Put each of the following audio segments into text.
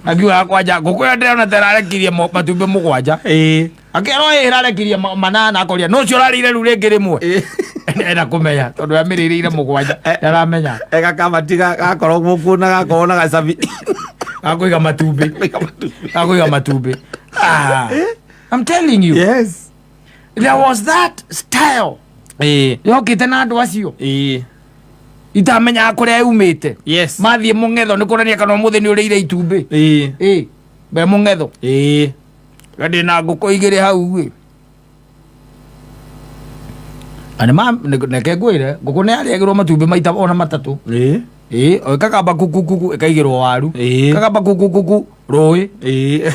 Akiuga kwanja ngũkũ ĩyo ndĩrona ta ĩrarekirie matumbĩ mũgwanja. Ĩĩ. Akĩrwo ĩ ĩrarekirie manana akoria no ũcio ũrarĩire rĩu rĩngĩ rĩmwe. Enda kũmenya tondũ amĩrĩrĩire mũgwanja ndaramenya. Ega kamati gakorwo gũkũ na gakorwo na gacabi. Gakũiga matumbĩ. Gakũiga matumbĩ. Ah, I'm telling you. Yes. There was that style. Ĩĩ. Yokĩte na andũ acio. Ĩĩ. Itamenyaga kũrĩa yumĩte. Yes. Mathiĩ mũng'etho nĩ kuonania kana ũmũthĩ nĩ ũrĩire itumbĩ. Ĩĩ. Ĩ, be mũng'etho. Ĩĩ. Na ndĩ na ngũkũ igĩrĩ hau ĩ. Na nĩ ma reke ngwĩre ngũkũ nĩ yarĩagĩrwo matumbĩ maita ona matatũ. Ĩĩ. Ĩ, o ĩkagamba kuku kuku ĩkaigĩrwo waru. Ĩĩ. Ĩkagamba kuku kuku rũĩ. Ĩĩ.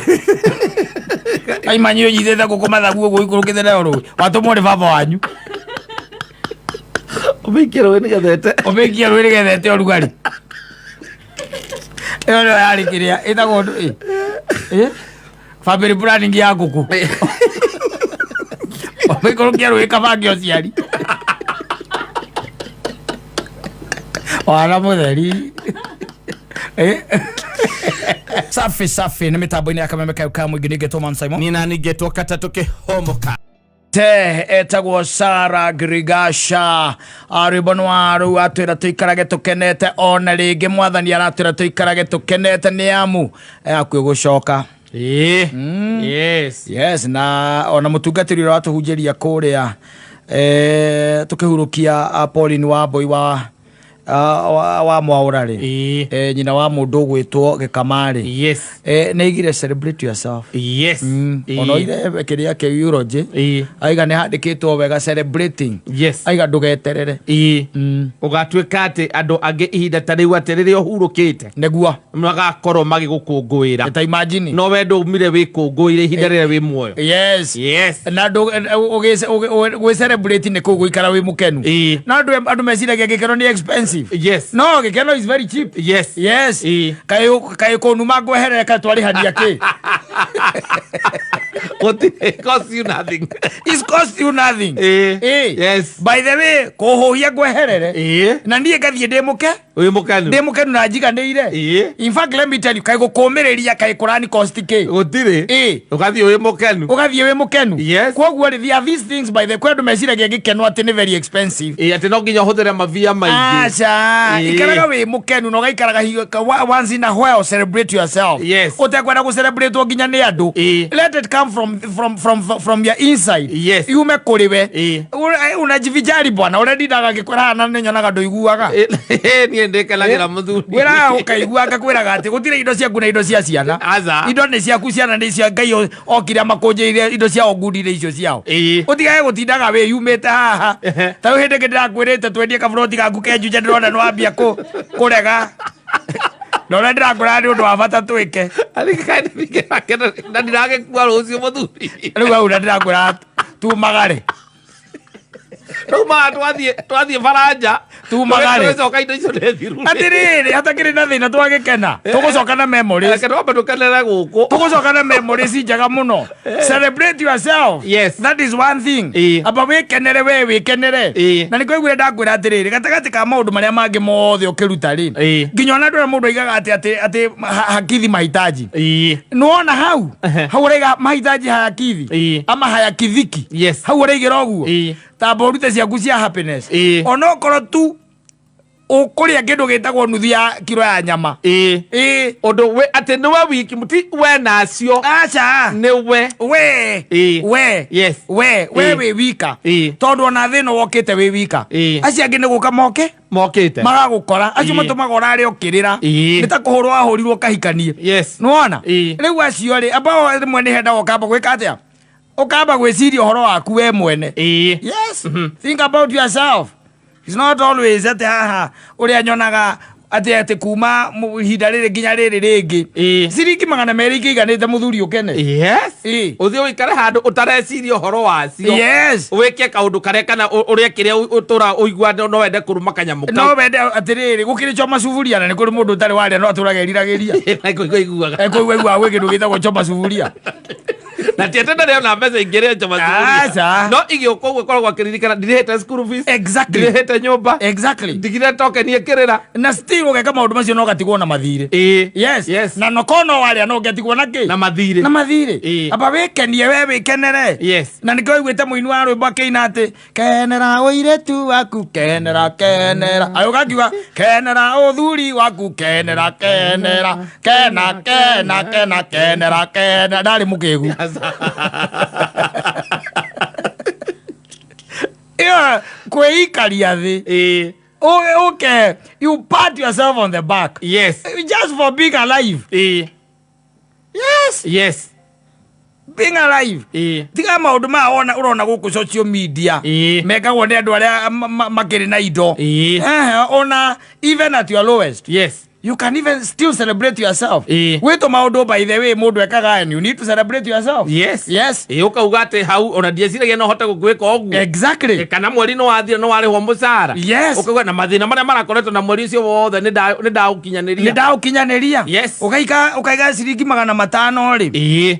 Aimanyi ũnyitĩte ngũkũ mathagu ũguo ikũrũkĩte nayo rũĩ. Watũmwo nĩ baba wanyu. Ũmĩikie rũĩ nĩgetha ĩte. Ũmĩikie rũĩ nĩgetha ĩte ũrugarĩ. Ĩyo nĩyo yarĩ kĩrĩa ĩtagwo ndũ ĩ. Ĩ? Family planning ya ngũkũ. Ũmĩikũrũkie rũĩ kabange ũciari. Wana mũtheri. Ĩ? Safi safi nĩ mĩtambo-inĩ ya kameme kayo ka mũingĩ nĩngetwo Man Simon. Nina ningetwo katatũ kĩhomoka. Te etagwo Sara Grigasha rwĩmbo nĩ wa rũu atwĩra tũikarage tũkenete ona rĩngĩ mwathani aratwĩra tũikarage tũkenete nĩ amu hakuhĩ gũcoka. Ĩĩ. Yes. Yes, na ona mũtungatĩri ũrĩa watũhunjĩria kũrĩa tũkĩhurũkia Pauline Wambui wa Mwaũra rĩ. Ĩĩ. Nyina wa mũndũ ũgwĩtwo Gĩkamarĩ. Yes. Nĩ aigire celebrate yourself. Yes. Ĩĩ. Ona oire kĩrĩa kĩu eulogy. Ĩĩ. Aiga nĩ handĩkĩtwo wega celebrating. Yes. Aiga ndũgeterere. Ĩĩ. Ũgatuĩka atĩ andũ angĩ ihinda ta rĩu atĩ rĩrĩa ũhurũkĩte Nĩguo. magakorwo magĩgũkũngũĩra. Ta imagine. No we ndũmire wĩkũngũĩre ihinda rĩrĩa wĩ muoyo. Yes. Yes. Na ndũ gwĩ celebrate nĩ kũu gũikara wĩ mũkenu. Ĩĩ. Na andũ meciragia gĩkeno nĩ expensive. Yes. No gĩkeno is very cheap. Yes. Yes. Ĩĩ. Kaĩ kũnuma ngweherere kaĩ twarĩhania kĩ? Gũtirĩ cost you nothing. It's cost you nothing. Ĩĩ. Ĩĩ. Yes. By the way, kũhũhia ngweherere. Ĩĩ. Na niĩ ngathiĩ ndĩ mũke. Wĩ mũkenu. Ndĩ mũkenu na njiganĩire. Ĩĩ. In fact, let me tell you, kaĩ gũkũmĩrĩria kaĩ kũrani cost kĩ? Gũtirĩ. Ĩĩ. Ũgathiĩ wĩ mũkenu. Ũgathiĩ wĩ mũkenu. Yes. Koguo rĩ, there are these things by the kwĩ andũ meciragia gĩkeno atĩ nĩ very expensive. Ĩĩ atĩ no nginya ũhũthĩre mabia maingĩ. Aca, Ĩĩ. ikaraga wĩ mũkenu na ũgaikaraga once in a while celebrate yourself. Yes. Ũtekwenda gũ celebrate nginya nĩ andũ. Ĩĩ. Let it come from your inside. Yes. Yume kũrĩ we. Ĩĩ. Unajivijari bwana, ũrĩa ndindaga ngĩkwĩra haha na nĩnyonaga ndũiguaga. Niĩ ndĩkenagĩra mũthuri. Wĩraga ũkaigua ngakwĩraga atĩ gũtirĩ indo ciaku na indo cia ciana. Aca. Indo nĩ ciaku, ciana nĩ cia Ngai okire amakũnjĩire indo ciao ngundi-inĩ icio ciao. Ĩĩ. Ũtigage gũtindaga wĩyumĩte haha. Ta rĩu hĩndĩ ĩngĩ ndĩrakwĩrĩte twendie kaburoti gaku ke Juja ndĩrona nĩ wambia kũrega. Na ũrĩa ndĩrakwĩra nĩ ũndũ wa bata twĩke. Na ndiragĩkua rũciũ mũthuri. Rĩu hau na ndĩrakwĩra tumagare. Rĩu ma twathiĩ baranja. Tumagare. Tũgĩcoka indo icio nĩ thiru. Atĩrĩrĩ, hatakĩrĩ na thĩna twagĩkena. Tũgũcoka na memories. Reke twambe tũkenere gũkũ. Tũgũcoka na memories njega mũno. Celebrate yourself. Yes. That is one thing. Ĩĩ. Amba wĩkenere we wĩkenere. Ĩĩ. Na nĩkĩo ũiguire ndakwĩra atĩrĩrĩ, gatagatĩ ka maũndũ marĩa mangĩ mothe ũkĩruta rĩ. Ĩĩ. Nginya ona andũ arĩa mũndũ aigaga atĩ hakithi mahitaji. Ĩĩ. Nĩwona hau? Hau ũraiga mahitaji hayakithi. Ĩĩ. Ama hayakithiki. Yes. Hau ũraigĩra ũguo. Ĩĩ. Tamba ũrute ciaku cia happiness. Ĩĩ. Onokorwo tu ũkũrĩa kĩndũ gĩtagwo nuthu ya kiro ya nyama. Ĩĩ. Ĩĩ. Ũndũ we atĩ nĩwe wiki ti we nacio. Aca. Nĩwe. We. Ĩĩ. We. Yes. We Ĩĩ. wĩ wika. Ĩĩ. Tondũ ona thĩ ĩno wokĩte wĩ wika. Ĩĩ. Acio angĩ nĩ gũka moke. Mokĩte. Magagũkora. Acio Ĩĩ. matũmaga ũrare ũkĩrĩra. Ĩĩ. Nĩ ta kũhũrwo wahũrirwo ũkahikanie. Yes. Nĩwona? Ĩĩ. Rĩu acio rĩ, ambao rĩmwe nĩ hendaga ũkamba gwĩka atĩa? Ũkamba gwĩciria ũhoro waku we mwene. Ĩĩ. Yes. Think about yourself. It's not always atĩ haha ũrĩa nyonaga atĩ kuma ihinda rĩrĩ nginya rĩrĩ rĩngĩ. Ĩĩ. Ciringi 200 ingĩiganĩte mũthuri ũkene. Yes. Ĩĩ. Ũthiĩ ũikare handũ ũtareciria ũhoro wacio. Yes. Wĩke kaũndũ karĩa kana ũrĩe kĩrĩa ũtũra ũigua no wende kũrũma kanyamũ kau. No wende atĩrĩrĩ gũkĩrĩ choma suburia na nĩ kũrĩ mũndũ ũtarĩ warĩa no atũraga eriragĩria. Na kũigua iguaga. Ekũigua iguaga gwĩ kĩndũ gĩtagwo choma suburia. Na ti atĩ ndarĩ ona mbeca ingĩrĩa nja Aca. mathuria, no igĩũka ũguo ĩkoragwo akĩririkana ndirĩhĩte school fees, ndirĩhĩte nyũmba, ndigire tokeni ĩkĩrĩra. Na still ũgeka maũndũ macio no ũgatigwo na mathirĩ. Ĩĩ. Yes. Na nokono warĩa no ũngĩatigwo na kĩ? Na mathirĩ. Na mathirĩ. Ĩĩ. Amba wĩkenie we, wĩkenere. Na nĩkĩo waiguĩte mũini wa rwĩmbo akĩina atĩ kenera ũirĩtu waku, kenera, kenera, agĩũka akiuga kenera ũthuri waku, kenera, kenera, kena, kena, kena, kenera, kena. Ndarĩ mũkĩgu. Ĩyo kwĩikaria thĩ. Okay, you pat yourself on the back just for being alive. Yes. Being alive. Tiga maũndũ maya wona ũrona gũkũ social media mekagwo nĩ andũ arĩa makĩrĩ na indo. Ehe, ona even at your lowest, you can even still celebrate yourself. Gwĩtwo maũndũ, by the way, mũndũ ekaga and you need to celebrate yourself. Yes. Ĩĩ, ũkauga atĩ hau ona ndieciragia no hote gũgwĩka ũguo. Kana mweri nĩ wathira, nĩ warĩhwo mũcara, ũkauga na mathĩna marĩa marakoretwo na mweri ũcio wothe nĩ ndaũkinyanĩria. Nĩ ndaũkinyanĩria. Ũgaika ũkaiga ciringi 500 rĩ,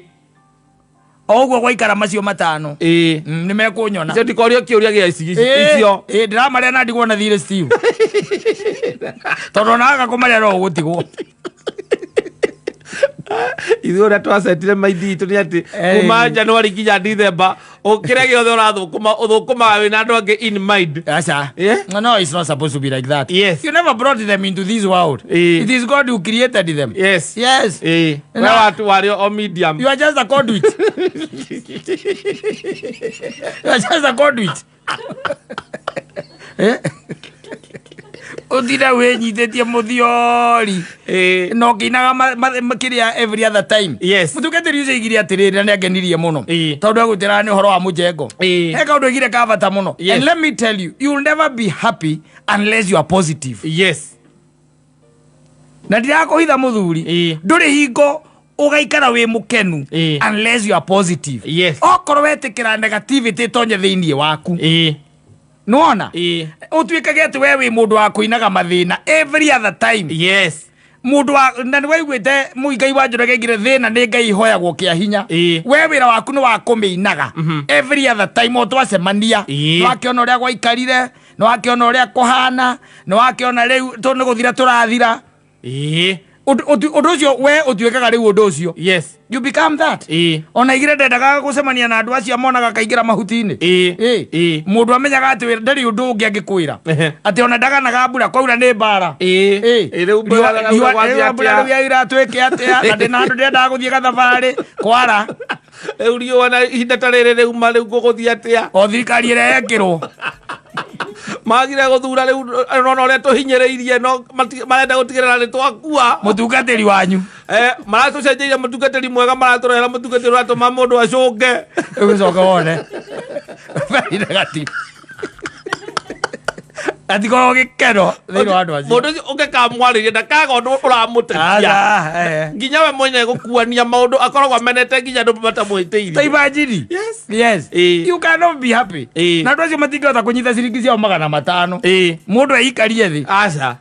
o ũguo gwaikara macio 500 nĩ mekũnyona. Icio ndikorio kĩũria gĩa ici icio. Ĩĩ, ndĩramarĩa na ndigwo na thirĩ, Steve, tondũ ona waga kũmarĩa no ũgũtigwo. Ithuĩ ũrĩa twacetire maindi itũ nĩ atĩ kuma Januari nginya Dithemba, kĩrĩa gĩothe ũrathũkũma, ũthũkũmaga wĩna andũ angĩ in mind. Aca. No, it's not supposed to be like that. You never brought them into this world. It is God who created them. Yes. We watu warĩ o medium. You are just a conduit. You are just a conduit. Eh? Ũtinde wĩnyitĩtie mũthiori na ũkĩinaga kĩrĩa every other time. Mũtungatĩri ũcio aigire atĩrĩrĩ, na nĩ angenirie mũno tondũ egũtĩraga nĩ ũhoro wa mũjengo. He kaũndũ aigire ka bata mũno. And let me tell you, you will never be happy unless you are positive. Na ndirakũhitha, mũthuri, ndũrĩ hingo ũgaikara wĩ mũkenu unless you are positive. Okorwo wetĩkĩra negativity ĩtonye thĩinĩ waku, nĩwona, ũtuĩkage atĩ we wĩ mũndũ wa kũinaga mathĩna every other time, mũndũ wa na nĩ waiguĩte mũigai wa Njoroge aigire thĩna nĩ Ngai ihoyagwo kĩa hinya. We wĩra waku nĩ wa kũmĩinaga every other time o twacemania. Nĩ wakĩona ũrĩa gwaikarire, nĩ wakĩona ũrĩa kũhana, nĩ wakĩona rĩu nĩ gũthira tũrathira. Ũndũ ũcio we ũtuĩkaga rĩu ũndũ ũcio, you become that. Ona igire ndendaga gũcemania na andũ acio monaga kaingĩra mahuti-inĩ. Mũndũ amenyaga atĩ ndarĩ ũndũ ũngĩ angĩkwĩra, atĩ ona ndaganaga mbura kwaura nĩ mbara. Rĩu mbura Riũa- gwathiĩ riũa mbura atĩa? rĩu yaura twĩke atĩa, na ndĩna handũ ndĩrendaga gũthiĩ gathabarĩ kwara. Rĩu riũa na ihinda ta rĩrĩ rĩu ma rĩu gũgũthiĩ atĩa? O thirikari ĩrĩa yekĩrwo. Magire gũthura rĩu nona ũrĩa tũhinyĩrĩirie, no marenda gũtigĩrĩra nĩ twakua. Mũtungatĩri wanyu. Maratũcenjeirie mũtungatĩri mwega, maratũrehera mũtungatĩri ũratũma mũndũ acũnge. Ũgĩcoka wone very negative, atikorwo gĩkeno thĩinĩ wa andũ acio. Mũndũ ũcio ũngĩkamwarĩria ndakaga ũndũ ũramũtetia. Aca, eh. Nginya we mwene gũkuania maũndũ akoragwo amenete nginya andũ Ta matamũhĩtĩirie. imagine. Yes. You cannot be happy. Na andũ acio matingĩhota kũnyita ciringi ciao 500. Mũndũ eikarie thĩ. Aca.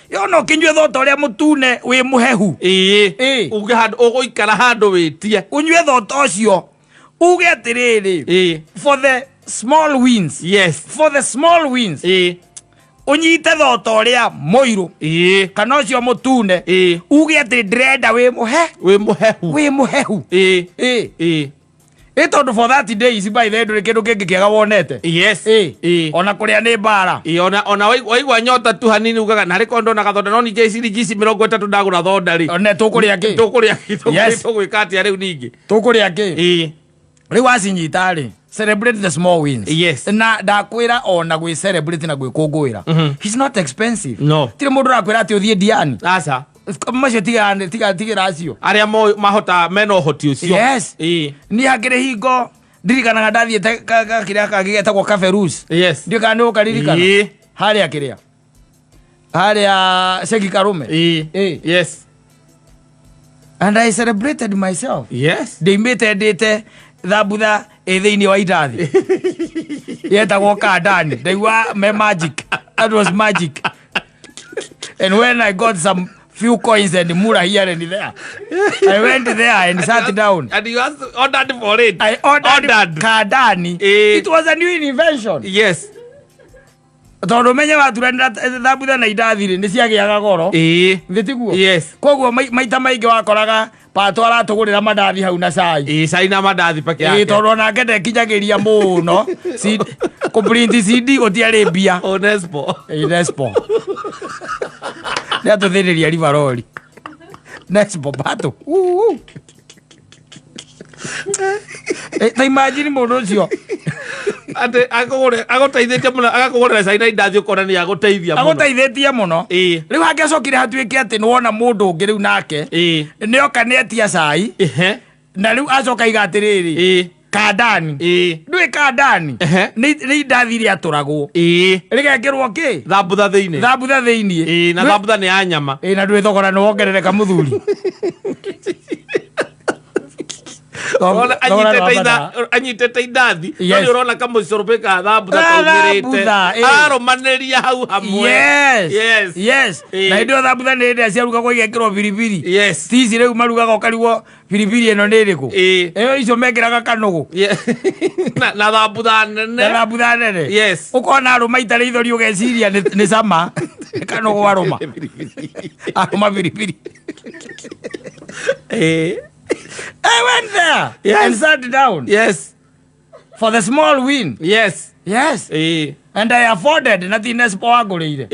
Yona ũkĩnyue thota ũrĩa mũtune wĩ mũhehu. Uge handũ ũgũikara handũ wĩtie. Ũnyue thota ũcio uge atĩrĩrĩ, for the small wins, for the small wins, ũnyite thota ũrĩa mũirũ kana ũcio mũtune, uge atĩ ndĩrenda wĩ mũhe Wĩ mũhehu. Wĩ mũhehu. Ĩ tondũ for 30 days, by the way, ndũrĩ kĩndũ kĩngĩ kĩega wonete. Ona kũrĩa nĩ mbara. Ĩĩ, ona waigua nyota tu hanini ugaga narĩ korwo ndona gathonda, no ningĩ ciringi ici 30 ndagũra thonda rĩ, One tũkũrĩa kĩ? Tũkũrĩa? Tũgwĩka atĩa rĩu ningĩ? Tũkũrĩa kĩ? Rĩu wacinyita rĩ, celebrate the small wins. Na ndakwĩra ona gwĩ celebrate na gwĩkũngũĩra, it's not expensive. No. Tirĩ mũndũ ũrakwĩra atĩ ũthiĩ Diani. Aca. Macio tiga tiga tigĩra acio arĩa mahota mena ũhoti ũcio. Niĩ hakĩrĩ hingo ndirikanaga ndathiĩte kĩrĩa kangĩ getagwo Cafe Rouge. Ndiũ kana nĩ ũkaririkana. Harĩa kĩrĩa harĩa Ceki Karume. And I celebrated myself. Ndĩimĩte ndĩte thambutha ĩ thĩinĩ wa indathi yetagwo kandani, ndaigua me magic. That was magic. And when I got some Few coins and mura here and there. I went there and sat down. And you asked, ordered for it. I ordered, Ordered. Kandani. It was a new invention. Tondũ menye waturanĩra thambutha na indathi rĩ, nĩ ciagĩaga goro. Thĩ tiguo? Yes. Koguo maita maingĩ wakoraga patũ aratũgũrĩra mandathi hau na cai. Ĩĩ, cai na mandathi peke Ĩĩ, yake. tondũ onake ndekinyagĩria mũno. Kũprint CD gũtiarĩ mbia. Onespo. Ĩĩ, Nespo. Nĩ atũthĩnĩria ribarori. Nespo batũ. Uu. Ta imagine mũndũ ũcio. Atĩ agũteithĩtie mũno, agakũgũrĩra cai na indathi ũkona nĩ agũteithia mũno. Agũteithĩtie mũno. Rĩu hangĩacokire hatuĩke atĩ nĩ wona mũndũ ũngĩ rĩu nake. Nĩ oka nĩ etia cai. Na rĩu acoka aiga atĩrĩrĩ. Kandani. Ndũĩ kandani? Nĩ indathi rĩatũragwo. Rĩgekĩrwo kĩ? Thambutha thĩinĩ. Thambutha thĩinĩ. Na thambutha nĩ ya nyama. Na ndũĩ thogora nĩ wongerereka mũthuri. Ũrona Thogora nĩ wambata. anyitĩte indathi, no Yes. nĩ ũrona kamũcũrũbĩ ka thambutha Ka kaumĩrĩte. thambutha, ĩĩ. Ararũmanĩria hau hamwe. Yes. Yes. Yes. Na hĩndĩ ĩyo thambutha nĩ hĩndĩ ĩrĩa ciarugagwo igekĩrwo biribiri. Yes. Ti ici rĩu marugaga ũkarigwo biribiri ĩno nĩ ĩrĩkũ? Ĩyo icio mekĩraga kanũgũ. Na thambutha nene. Na thambutha nene. Yes. Ũkona arũma itarĩ ithori ũgeciria nĩ cama. Nĩ kanũgũ arũma. Arũma biribiri. I went there and sat down. Yes. For the small win. Yes. Yes. And I afforded na ti Nespo wangũrĩire.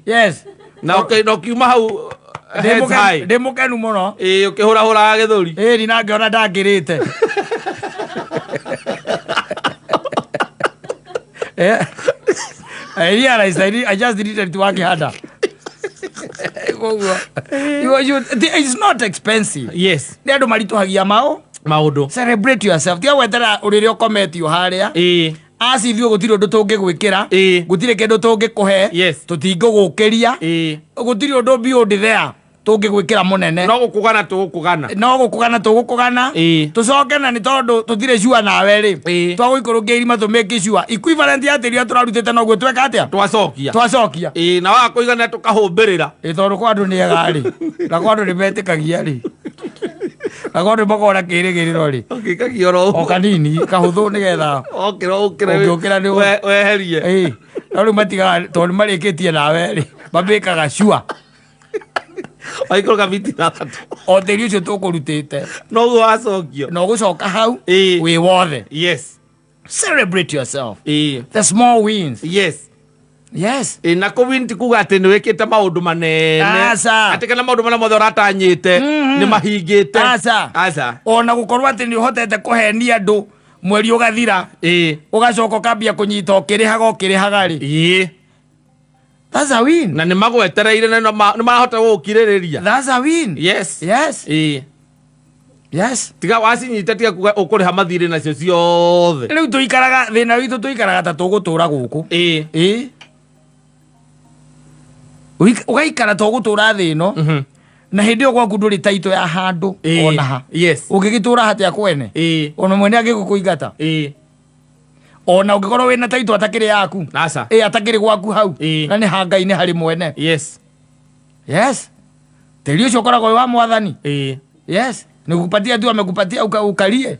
Yes. Na ũkiuma hau heads high. Ndĩ mũkenu mũno. Ũkĩhũrahũraga gĩthũri. Ĩĩ, na ngĩona ndangĩrĩte. I realized I just needed to work harder. Koguo, it's not expensive. Yes. Nĩ andũ maritũhagia maũndũ. Celebrate yourself. Tiga gweterera ũrĩrĩa ũkometio harĩa. Aci ithuĩ gũtirĩ ũndũ tũngĩgwĩkĩra. Gũtirĩ kĩndũ tũngĩkũhe. Yes. Tũtingĩgũkĩria. Gũtirĩ ũndũ beyond there tũngĩgwĩkĩra mũnene. No gũkũgana tũgũkũgana. No gũkũgana tũgũkũgana. Tũcoke na nĩ tondũ tũtirĩ sure nawe rĩ. Twagũikũrũkia irima tũmake sure. Equivalent ya tĩri ũrĩa tũrarutĩte noguo tweka atĩa? Twacokia. Twacokia. Na waga kũigana tũkahũmbĩrĩra. Tondũ kwa andũ nĩ ega rĩ. Na kwa andũ nĩ metĩkagia rĩ. Na kwa andũ makoragwo na kĩrĩgĩrĩro rĩ. Ũngĩkagia oro ũguo. O kanini, kahũthũ nĩgetha Okĩra ũkĩre ũngĩũkĩra nĩ weherie. No rĩu matigaga tondũ nĩ marĩkĩtie nawe rĩ, mamĩkaga sure. Waikũrũka miti ithathatũ. O tĩri ũcio tũkũrutĩte. Noguo wacokio. Na ũgũcoka hau wĩ wothe. Yes. Celebrate yourself. The small wins. Yes. Yes. Na kũ win ti kuga atĩ nĩ wĩkĩte maũndũ manene. Aca. Atĩ kana maũndũ marĩa mothe ũratanyĩte nĩ mahingĩte. Aca. Aca. Ona gũkorwo atĩ nĩ ũhotete kũhenia andũ mweri ũgathira. Ũgacoka ũkambia kũnyita ũkĩrĩhaga ũkĩrĩhaga rĩ. That's a win. Na nĩ magwetereire na nĩ marahota gũgũkirĩrĩria. That's a win. Yes. Yes. Yes. Tiga wacinyita, tiga kuga ũkũrĩha mathirĩ nacio ciothe. Rĩu tũikaraga thĩna witũ, tũikaraga ta tũgũtũra gũkũ. Ũgaikara ta ũgũtũra thĩ ĩno. Na hĩndĩ ĩyo gwaku ndũrĩ taito ya handũ ona ha. Yes. Ũngĩgĩtũra hatĩa kwene? Ona mwene angĩgũkũingata. Ona ũngĩkorwo wĩna taito atakĩrĩ yaku. Aca. Atakĩrĩ gwaku hau. Na nĩ ha Ngai, nĩ harĩ mwene. Yes. Yes. Tĩri ũcio ũkoragwo wĩ wa mwathani. Yes. Nikupatia tu amekupatia ukalie.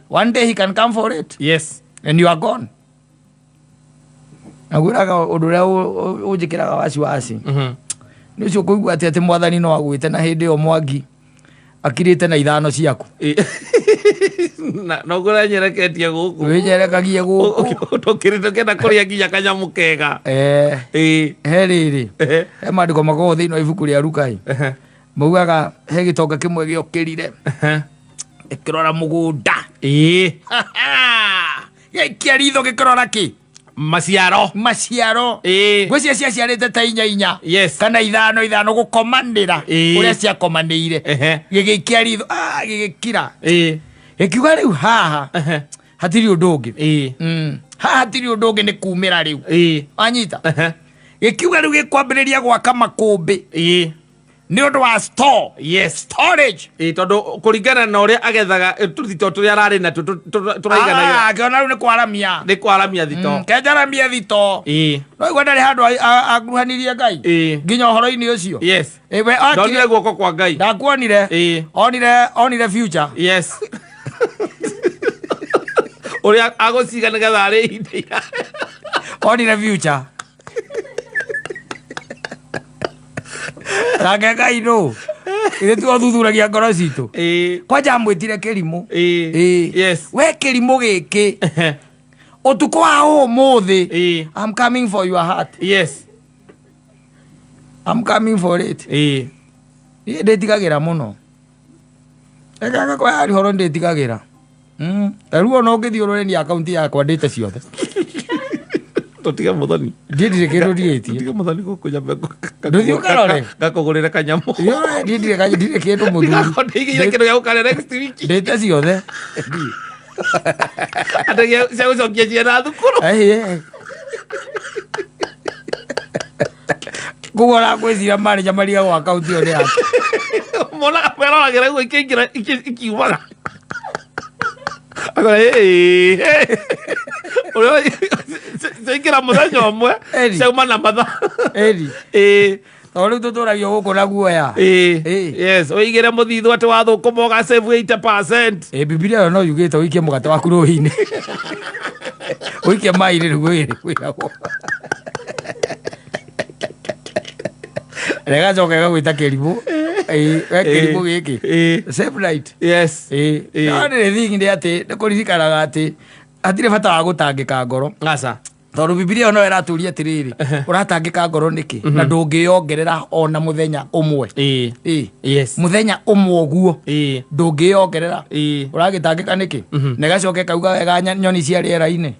One day he can come for it. Yes. And you are gone. Nakwĩraga ũndũ ũrĩa ũnjĩkĩraga wasiwasi. Nĩ ũcio kũigua atĩ mwathani no agwĩte na hĩndĩ ĩyo Mwangi akirĩte na ithano ciaku. Na noguo ũranyereketie gũkũ. Wĩnyerekagie gũkũ. Ndũkĩrĩte ũkĩenda kũrĩa nginya kanyamũ kega. He rĩrĩ. He maandĩko makoragwo thĩinĩ wa ibuku rĩa Luka. Maugaga he gĩtonga kĩmwe gĩokĩrire. Gĩkĩrora mũgũnda. Gĩaikia ritho gĩkĩrora kĩ? Maciaro. Maciaro. Ngwĩciria ciaciarĩte ta inya inya. Yes. Kana ithano ithano gũkomanĩra. Ũrĩa ciakomanĩire. Gĩgĩikia ritho, gĩgĩkira. Gĩkiuga rĩu haha. Hatirĩ ũndũ ũngĩ. Haha hatirĩ ũndũ ũngĩ nĩ kumĩra rĩu. Wanyita? Gĩkiuga rĩu gĩkwambĩrĩria gwaka makũmbĩ. Nĩ ũndũ wa store. Yes. Storage. Ĩ, tondũ kũringana na ũrĩa agethaga tũthito tũrĩa ararĩ natuo tũraiganagira. Ah, akĩona rĩu nĩ kwaramia. Nĩ kwaramia thito. Kenjaramie thito. No igua ndarĩ handũ akuruhanirie Ngai. Nginya ũhoro-inĩ ũcio. Yes. Ĩ, we akire- Ndonire guoko kwa Ngai. Ndakuonire. Onire future. Yes. Ũrĩa agũciga nĩgetha arĩ ihinda iraya. Onire future. Nake Ngai nũ? Ithuĩ tuo thuthuragia ngoro citũ. Kwanja amwĩtire kĩrimũ. Yes. We kĩrimũ gĩkĩ. Ũtukũ wa ũmũthĩ. I'm coming for your heart. Yes. I'm coming for it. Niĩ ndĩtigagĩra mũno. Reke kwa hari horo ndĩtigagĩra. Ta rĩu ona ũngĩthiĩ ũrore ni akaunti yakwa ndĩte ciothe. Tũtige mũthoni. Ndiĩ ndirĩ kĩndũ ndigĩtie. Tũtige mũthoni gũkũ nyambe Ndũthiĩ ũkarore. Ngakũgũrĩre kanyamũ. Ndiĩ ndirĩ kĩndũ mũthuri. Ndigakorwo ndĩigĩire kĩndũ gĩa gũkarĩa next week. Ndĩte ciothe. Atĩ cia gũcokia ciana thukuru. Koguo ũrakwĩciria manager marigagwo akaunti ĩyo nĩ yake. Monaga meroragĩra ũguo ikĩingĩra ikiumaga. Akora, "Hey, hey." Ũrĩa ciaingĩra mũthenya ũmwe, Eri. ciauma na mathaa. Eri. Tondũ rĩu tũtũragio gũkũ na guoya. Yes, ũigĩre mũthithũ atĩ wathũkũma ũga save 80%. Bibilia ĩyo no yugĩte ũikie mũgate waku rũĩ-inĩ. Ũikie maĩ-inĩ nĩguo wĩragwo. Na ĩgacoka ĩgagwĩta kĩrimũ. We kĩrimũ gĩkĩ. Save right. Yes. No nĩ thing nĩ atĩ nĩ kũririkanaga atĩ hatirĩ bata wa gũtangĩka ngoro. Aca. Tondũ Bibilia ĩyo no ĩratũria atĩrĩrĩ, ũratangĩka ngoro nĩkĩ? Na ndũngĩyongerera ona mũthenya ũmwe. Yes. Mũthenya ũmwe ũguo. Ndũngĩyongerera. Ũragĩtangĩka nĩkĩ? Na ĩgacoka ĩkauga wega nyoni cia rĩera-inĩ.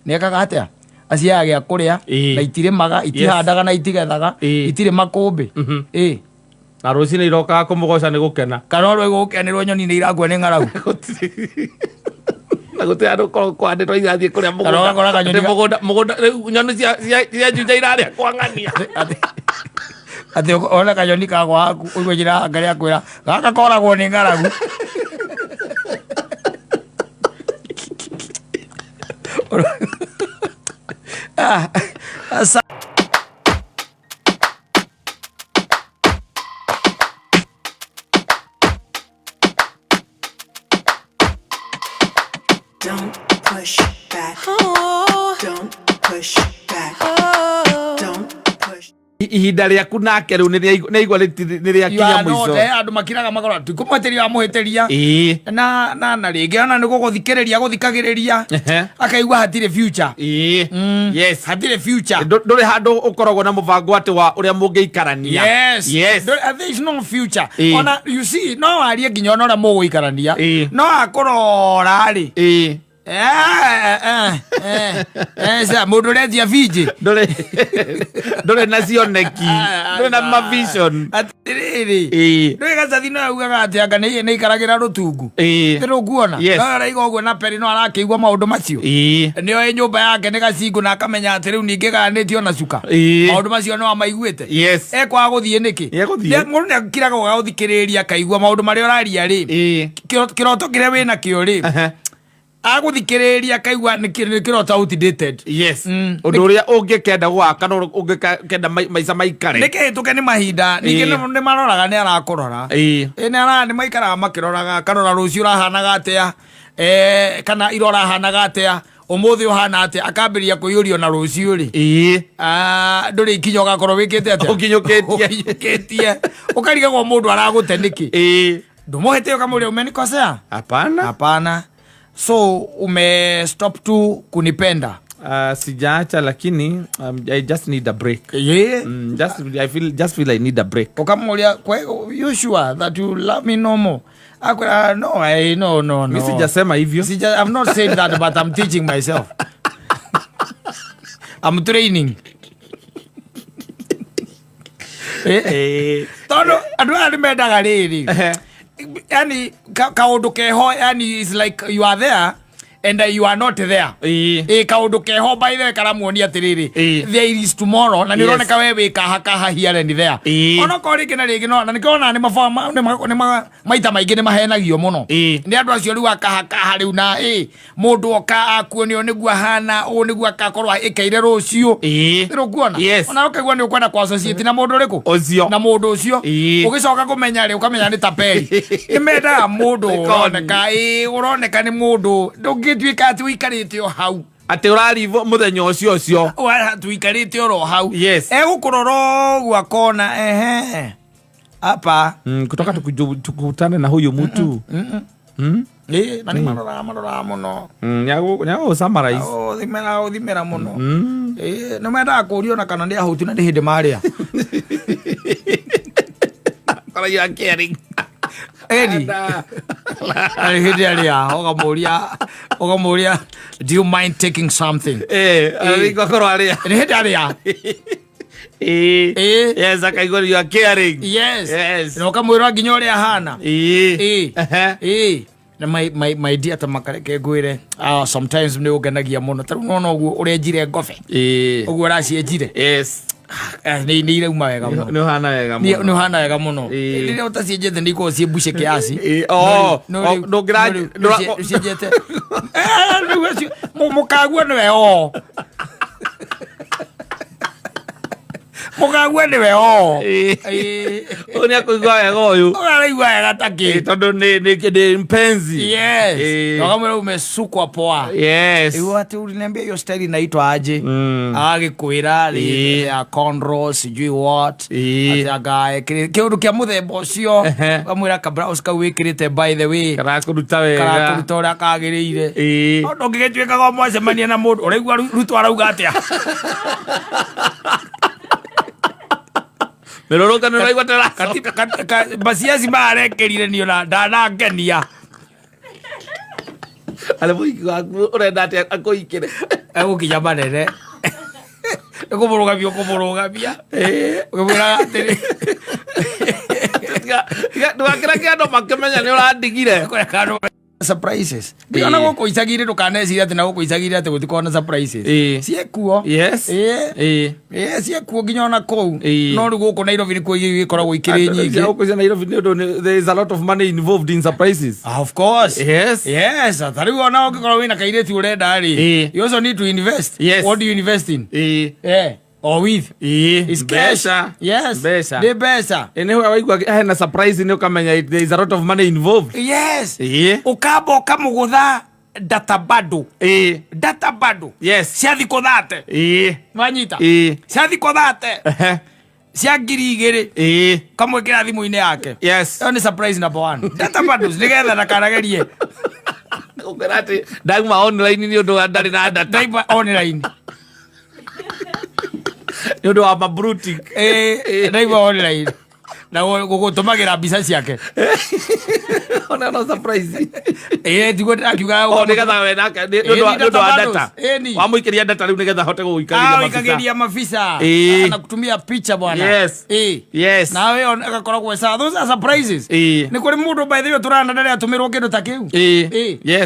Nĩ ekaga atĩa? Aciaga gĩa kũrĩa, na itirĩmaga, itihandaga na itigethaga, itirĩ makũmbĩ. Na rũcinĩ irokaga kũmũgoca nĩ gũkena. Kana ũrĩa gũkenĩrwo nyoni nĩ irakua nĩ ng'aragu. Na gũtirĩ handũ korwo kwandĩtwo irathiĩ kũrĩa mũgũnda. Kana ũgakora kanyoni Atĩ mũgũnda, rĩu nyoni cia Juja irarĩa kwa ng'ania. Atĩ ona kanyoni kagwa haku, ũigue njĩra ngarĩa kwĩra, gaka koragwo nĩ ng'aragu. Don't push back. Don't push back. Don't push. Ihinda rĩaku nake rĩu nĩ aigua nĩ rĩakinya mũico. Andũ makiraga magora tikũmũhĩtĩria wamũhĩtĩria. Na rĩngĩ ona nĩ gũgũthikĩrĩria gũthikagĩrĩria. Akaigua hatirĩ future. Yes. Hatirĩ future. Ndũrĩ handũ ũkoragwo na mũbango atĩ wa ũrĩa mũngĩikarania. Yes. Yes. There is no future. Ona you see, no warie nginya ona ũrĩa mũgũikarania. No akũrora rĩ. Mũndũ ũretia binjĩ. Ndũrĩ na cioneki. Ndũrĩ na mavision. Atĩrĩrĩ. Ndũĩ gacathi no augaga atĩ anga nĩ ikaragĩra rũtungu. Nĩ rũkuona. Yes. No araiga ũguo na Perry no arakĩigua maũndũ macio. Nĩ oĩ nyũmba yake nĩ gacingũ na akamenya atĩ rĩu ningĩ gayanĩtio na cuka. Maũndũ macio no amaiguĩte. Yes. Ekwaga gũthiĩ nĩkĩ? Nĩegũthiĩ. Mũndũ nĩ akiraga ũgagũthikĩrĩria akaigua maũndũ marĩa ũraria rĩ. Kĩroto kĩrĩa wĩnakĩo rĩ. Agũthikĩrĩria akaigua nĩ kĩroto outdated. Yes. Ũndũ ũrĩa ũngĩkenda gwaka na ũngĩkenda maica maikare. Nĩ kĩhĩtũke nĩ mahinda. Ningĩ nĩ maroraga nĩ arakũrora. Nĩ maikaraga makĩroraga, akarora rũciũ ũrahanaga atĩa, kana ira ũrahanaga atĩa, ũmũthĩ ũhana atĩa, akambĩrĩria kũiyũrio na rũciũ rĩ. Ndũrĩ ikinya ũgakorwo wĩkĩte atĩa? Ũkinyũkĩtie. Ũkinyũkĩtie. Ũkarigagwo mũndũ aragũte nĩkĩ? Ndũmũhĩtie ũkamũria umenikosea? Hapana. Hapana. So ume stop tu kunipenda. Sijaacha lakini I just need a break. Yeah. Just, I feel, just feel I need a break. Ukamwambia, kwa you sure that you love me no more? Akwambia, no, I, no, no, no. Mimi sijasema hivyo. Sija, I'm not saying that, but I'm teaching myself. I'm training. Tondu andu aya nĩ mendaga rĩrĩ. Yani, kaũndũ keho, yani, it's like you are there. And you are not there. Ĩ kaũndũ keho by the way karamuonia atĩrĩrĩ, there is tomorrow, na nĩ ũroneka we wĩ kaha kaha here and there. Onokorwo rĩngĩ na rĩngĩ no na nĩkĩo ona nĩ maita maingĩ nĩ mahenagio mũno nĩ andũ acio rĩu akaha kaha rĩu na ĩ mũndũ oka akuonio nĩguo ahana ũũ nĩguo akakorwo ĩkaire rũciũ. Rĩu Yes. Ona ũkaigua nĩ ũkwenda kwa associate na mũndũ ũrĩkũ? Ũcio. Na mũndũ ũcio. Ũgĩcoka kũmenya rĩ, ũkamenya nĩ taperi. Nĩ mendaga mũndũ Nĩ con. ũroneka, ĩ, ũroneka nĩ mũndũ ndũngĩtuĩka atĩ ũikarĩte o hau. Atĩ ũrarivwo mũthenya ũcio ũcio. Tuikarĩte oro hau. Egũkũrora ũguo akona ehe hapa. Kutoka tukutane na huyu mtu. Ĩ, na nĩ maroraga maroraga mũno. Nyago summarize. Ũthimĩra ũthimĩra mũno. Ĩ, nĩ mendaga kũũrio ona kana nĩ ahũtu na nĩ hĩndĩ marĩa. Kora you are caring. Edi. Arĩ hĩndĩ arĩa ũkamũria, "Do you mind taking something?" Arĩko korwo arĩa. Nĩ hĩndĩ arĩa. Yes, akaigua you are caring. Yes. Yes. Na ũkamwĩra nginya ũrĩa ahana. Ehe. Na my dear, ta makareke ngwĩre, sometimes nĩ ũngenagia mũno. Ta rĩu nona ũguo ũrenjire ngobe. Ũguo ũracienjire. Nĩ irauma wega mũno. Nĩ ũhana wega Nĩ mũno. Nĩ ũhana wega mũno. Rĩrĩa ũtacienjete nĩ ikoragwo ciĩ mbuce kĩasi. Oh, No oh, rĩu- ndũngĩra- no rĩu ũcienjete. Rĩu acio, mũkagua nĩwe o. Mũkagua nĩwe o. Ũyũ nĩ akũigua wega ũyũ. Ũraigua wega ta kĩ? Tondũ nĩ mpenzi. Yes. Na ũkamwĩra umesukwa poa. Iwe ati uliniambia hiyo style inaitwa aje? Agagĩkwĩra ya cornrows, sijui what. Ati anga kĩũndũ kĩa mũthemba ũcio. Ũkamwĩra ka blouse kau wĩkĩrĩte, by the way, Karakũruta wega. Karakũruta ũrĩa kagĩrĩire. No ndũngĩgĩtuĩkaga mwacemania na mũndũ ũraigua Ruto arauga atĩa? Mĩrũrũngano ũraigua tara. Maciaci marekĩrire niĩ ona ndanangenia. Arĩ mũhiki waku ũrenda atĩa akũhikĩre? Egũkinya manene. Nĩ kũmũrũgamia ũkũmũrũgamia. Ũkĩmwĩraga atĩrĩ. Ndũgakĩra kĩandũ makĩmenya nĩ ũrandigire. Kũreka andũ surprises. Ona gũkũ icagi-inĩ ndũkanecirie atĩ na gũkũ icagi-inĩ atĩ gũtikoragwo na surprises. Ciĩkuo. Ciĩkuo nginya ona kũu. No rĩu gũkũ Nairobi nĩkuo igĩkoragwo ikĩrĩ nyingĩ. Gũkũ cia Nairobi nĩ ũndũ there is a lot of money involved in surprises. Ah, of course. Yes. Yes, ta rĩu ona ũngĩkorwo wĩna kairĩtu ũrenda rĩ, you also need to invest. What do you invest in? Or with? It's cash. Mbeca. Yes. Mbeca. Nĩ mbeca. Nĩ waigua hena surprise nĩ ũkamenya there is a lot of money involved. Yes. Ũkamba ũkamũgũtha data bundle. Data bundle. Cia thikũ 30. Wanyita? Cia thikũ 30. Cia 2000. Ũkamwĩkĩra thimũ-inĩ yake. Ĩyo nĩ surprise number 1. Data bundles nĩgetha ndakanagerie. Ũkwĩra atĩ ndauma online nĩ ũndũ wa ndarĩ na data. Ndauma online. Nĩ ũndũ wa mabruti. Ndauma online. Na gũtũmagĩra mbica ciake. Ona no surprise. Tiguo ndĩrakiuga. O, nĩgetha we nake, nĩ ũndũ wa data. Ĩni. Wamũikĩria data rĩu nĩgetha ahote gũgũikarĩria mabica. Ũikagĩria mabica. Na kutumia picha bwana. Nawe agakoragwo sawa. Those are surprises. Nĩ kũrĩ mũndũ by the way tũrana ndarĩ atũmĩrwo kĩndũ ta kĩu.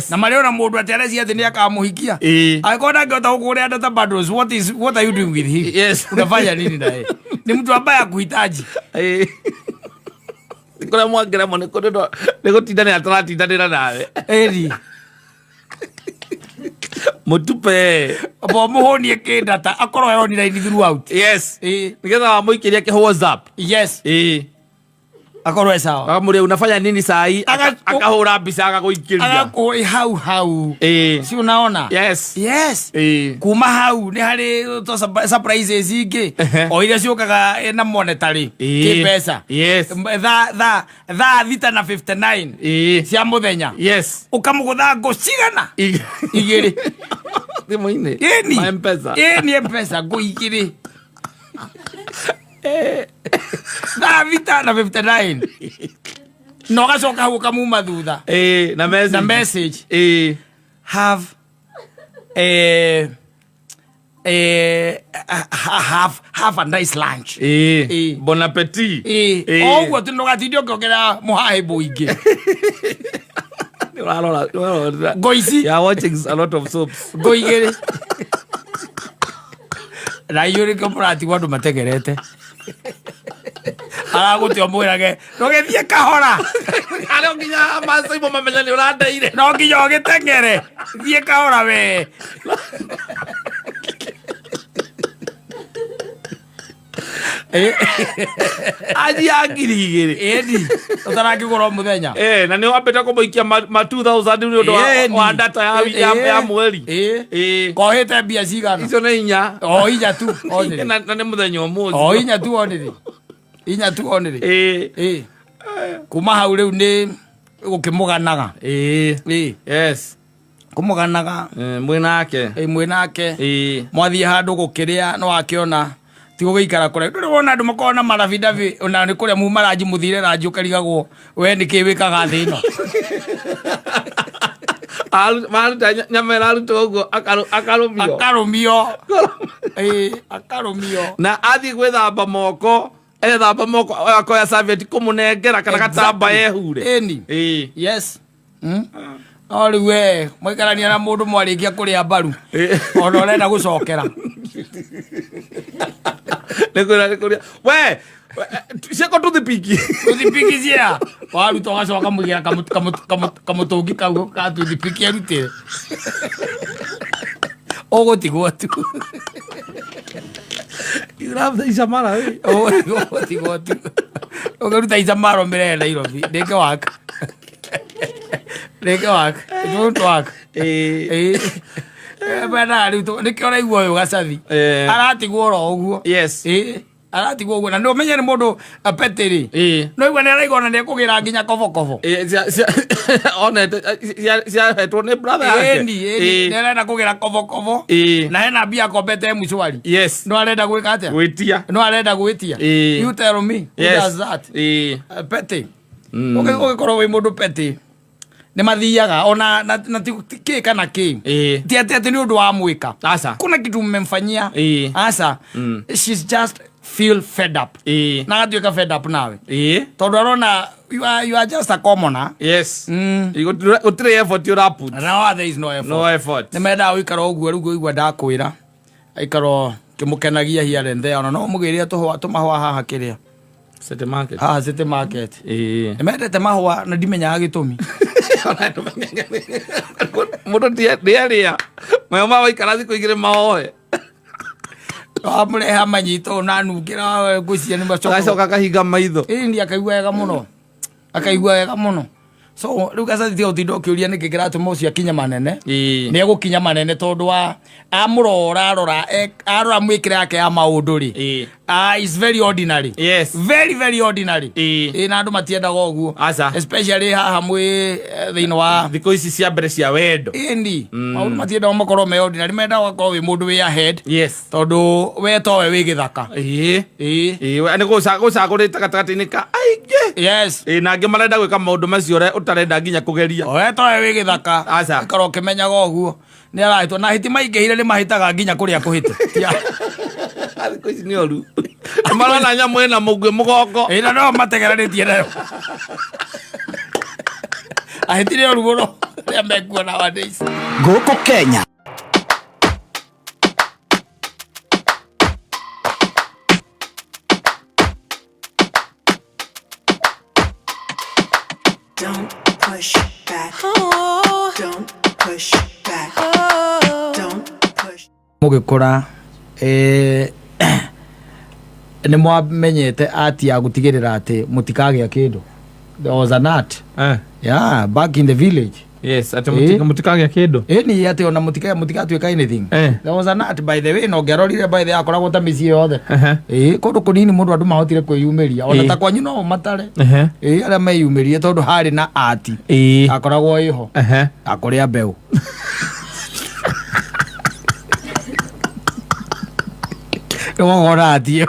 Na marĩ ona mũndũ atĩ areciria atĩ nĩ akamũhikia. Angĩkorwo ndangĩhota gũkũgũrĩra data bundles, what are you doing with him? Unafanya nini naye? Ni mtu ambaye akuhitaji. Kũrĩa mwangĩremwo nĩ kũndũ nĩ gũtindanĩra tũratindanĩra nawe. Ĩni. Mũtupe. Bo mũhũnie kĩndata akorwo e online throughout. Nĩgetha wamũikĩria kĩ WhatsApp. Akorwo e sawa. Akamũria unafanya nini saa hii? Akahũra mbica agagũikĩria. Agakũĩ hau hau. Si unaona? Yes. Yes. Kuma hau nĩ harĩ to surprises ingĩ. O iria ciũkaga na monetary. Kĩmbeca. Thaa thita na 59. Cia mũthenya. Ũkamũgũtha ngũ cigana? Igĩrĩ. Thimũ-inĩ. Ĩni. Ma M-Pesa. Ĩni M-Pesa ngũ igĩrĩ. Thaa thita na 59. Na ũgacoka hau ũkamuma thutha. Na message. Na message. Have, have a nice lunch. Bon appetit. O ũguo tu ndũgatinde ũkĩongerera mũhahĩ mũingĩ. Nĩ Ũrarora- ũrarora- Ngo ici. You are watching a lot of soaps. Ngo igĩrĩ na inyuĩ nĩkĩo mũratigwo andũ mategerete aragũtua mwĩrage ndũgĩthiĩ kahora. Arĩa nginya macaimo mamenya nĩ ũrandeire. No nginya ũgĩteng'ere, thiĩ kahora we. Anji ya 2000. Ĩni ũtarakĩgũra o mũthenya. Eh, na nĩ wambĩte kũmũikia ma 2000 nĩ ũndũ Ĩni. wa data ya mweri. Ĩ. Ĩ. Kohĩte mbia cigana? Icio nĩ inya. O inya tu onĩrĩ. Na nĩ mũthenya ũmũthĩ. O inya tu onĩrĩ, inya tu onĩrĩ. Ĩ. Ĩ. Kuma hau rĩu nĩ gũkĩmũganaga. Ĩ. Ĩ. Yes. Kũmũganaga. Eh, mwĩ nake. Ĩ, mwĩ nake. Ĩ. Mwathiĩ handũ gũkĩrĩa no akĩona ti gũgĩikara kũraihu. Ndũrĩ wona andũ makoragwo na marabidabi ona nĩ kũrĩa muma ranji mũthire ranji ũkarigagwo we nĩ kĩ wĩkaga thĩ ĩno. Maruta nyama ĩrarutwo ũguo akarũmio. Akarũmio. Ĩ, akarũmio. Na athiĩ gwĩthamba moko, ethamba moko akoya serviette kũmũnengera kana gatamba ehure. Ĩni. Ĩ. Yes. No rĩu we mwaikarania na mũndũ mwarĩkia kũrĩa mbaru ona ũrenda gũcokera. Nĩ kwĩra nĩ kũrĩa. We, ciĩko tũthipiki. Tũthipiki cia waruta ũgacoka mũigĩra kamũtũngi kau ka tũthipiki erutĩre. Ũgũtigwo tu. Irabuta icamara we. Ũgũtigwo tu. Ũngĩruta icamaro mĩrehe Nairobi. Ndĩke work. Ndĩke work. It won't work. Ĩ. Ĩ. Mendaga rĩu nĩkĩo ũraigua ũyũ gacathi. Aratigwo oro ũguo. Yes. Ĩ. Aratigwo ũguo na nĩ ũmenye nĩ mũndũ apetĩ rĩ. Ĩ. No igua nĩ araigua ona nĩ ekũgĩra nginya kobokobo. Ĩ, onete ciahetwo nĩ brother yake. Ĩni, ĩni, nĩ arenda kũgĩra kobokobo. Ĩ. Na hena mbia akombete M-Shwari. Yes. No arenda gwĩka atĩa? Gwĩtia. No arenda gwĩtia. Ĩ. You tell me. Who Yes. does that? Ĩ. Petty. Ũgĩkorwo wĩ mũndũ petty. Nĩ mathiaga ona na ti kĩ kana kĩ. Ĩ. Ti atĩ nĩ ũndũ wa mwĩka. Aca. Kuna kitu mmemfanyia. Ĩ. Aca. She's just feel fed up. Ĩ. Na agatuĩka fed up nawe. Ĩ. Tondũ arona you are just a commoner. Yes. Gũtirĩ effort ũraput. Now there is no effort. No effort. Nĩ mendaga gũikara ũguo rĩu ngũigua ndakwĩra. Aikara kĩmũkenagia here and there. Ona no mũgĩrĩre tũmahũa haha kĩrĩa. City Market. Haha City Market. Ĩ. Nĩ mendete mahũa na ndimenyaga gĩtũmi. Mũndũ ndĩarĩa. Mayo ma waikara thikũ igĩrĩ maoe. Wamũrehe amanyita ũũ na nungĩra ngũcia nĩ macoka. Agacoka akahinga maitho. Ĩni akaigua wega mũno. Akaigua wega mũno. So rĩu gacathi tiga gũtinda ũkĩũria nĩkĩ kĩratũma ũcio akinye manene. Ĩ. Nĩ egũkinya manene tondũ wa amũrora arora arora mwĩkĩre yake ya maũndũ rĩ. Ĩ. Is very ordinary. Yes. Very, very ordinary. Ĩ. Ĩ, na andũ matiendaga ũguo. Aca. Especially haha mwĩ thĩinĩ wa thikũ ici cia mbere cia wendo. Ĩni. Maũndũ matiendaga makorwo me ordinary, mendaga ũgakorwo wĩ mũndũ wĩ ahead. Yes. Tondũ we towe wĩ gĩthaka. Ĩ. Ĩ. Ĩ, we nĩ gũcagũrĩte gatagatĩ-inĩ ka aingĩ. Yes. Ĩ, na angĩ marenda gwĩka maũndũ macio ũrĩa ũtarenda nginya kũgeria. We towe wĩ gĩthaka. Aca. Ũkorwo ũkĩmenyaga ũguo. Nĩ arahĩtwo na hĩti maingĩhire nĩ mahĩtaga nginya kũrĩa kũhĩte. Thikũ ici nĩ ũru. Marona nyamũ ĩna mũguĩ mũgongo. Ĩ, na no mategeranĩtie nayo. Ahĩti nĩ ũru mũno rĩrĩa mekuo nowadays. Gũkũ Kenya. Don't push back. Don't push back. Don't push. Mũgĩkũra, nĩ mwamenyete ati ya gũtigĩrĩra atĩ mũtikagĩa kĩndũ. There was an art. Yeah, back in the village. Yes, atĩ mũti- mũtikagĩa kĩndũ. Ĩni atĩ ona mũtigatuĩka anything. There was an art by the way, na ũngĩarorire by the way akoragwo ta mĩciĩ yothe. Kũndũ kũnini mũndũ andũ mahotire kwĩyumĩria. Ona ta kwanyu no matare. Arĩa meyumĩrie tondũ harĩ na art. Akoragwo ĩho. Akũrĩa mbeũ. Nĩwokona art ĩyo.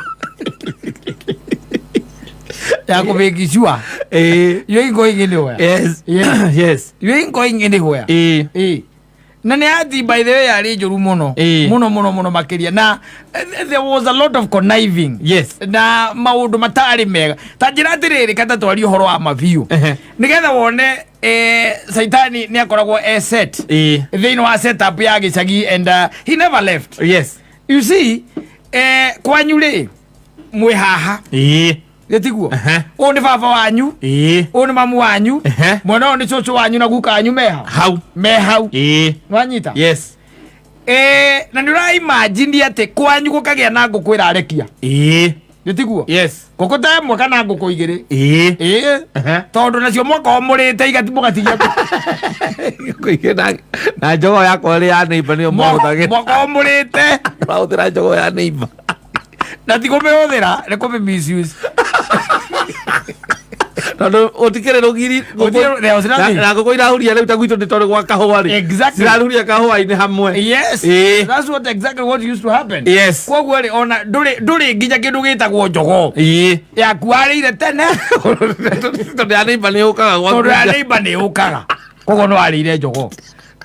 Ya kũ-make sure. You ain't going anywhere. Yes. Yes. Yes. You ain't going anywhere. Na nä ati by the way yarä njå ru må no. Må no må no må no makä ria na there was a lot of conniving na maå ndå matarä mega. Ta njä ra atä rä rä kata twarie å horo wa mabiå nä getha wone saitani nä akoragwo e set thä inä wa setup ya gä cagi and he never left. You see, kwanyu rä mwä haha gä tiguo? Å nä baba wanyu, å nä mamu wanyu, mwena å nä cåcå wanyu na guka wanyu meha hau. Me hau. Nwanyita? Yes. Na nä å raimagine atä kwanyu gå kagä a na ngå kå ä rarekia. Gä tiguo? Yes. Ngå ta ĩmwe kana ngå kå igä rä. Ĩĩ, tondå nacio mwakorwo må rä te igati må gatigia. Kũingĩ na njogoo yakwa ĩrĩ ya neighbor nĩyo mahũthagĩra. Mwakorwo må rä te. Mahũthĩra njogoo ya neighbor. Na ti kå mä hå thä ra, nä kå mä misuse. Tondũ gũtikĩrĩ rũgiri. There was nothing. Na ngũkũ irahuria rĩu ta gwitũ nĩ tondũ gwa kahũa rĩ, cirahuria kahũa-inĩ hamwe. Yes. That's what exactly what used to happen. Koguo rĩ, ona ndũrĩ nginya kĩndũ gĩtagwo njogoo yaku warĩire tene. Tondũ ya neighbor nĩ yũkaga gwaku. Tondũ ya neighbor nĩ yũkaga, koguo nĩ warĩire njogoo.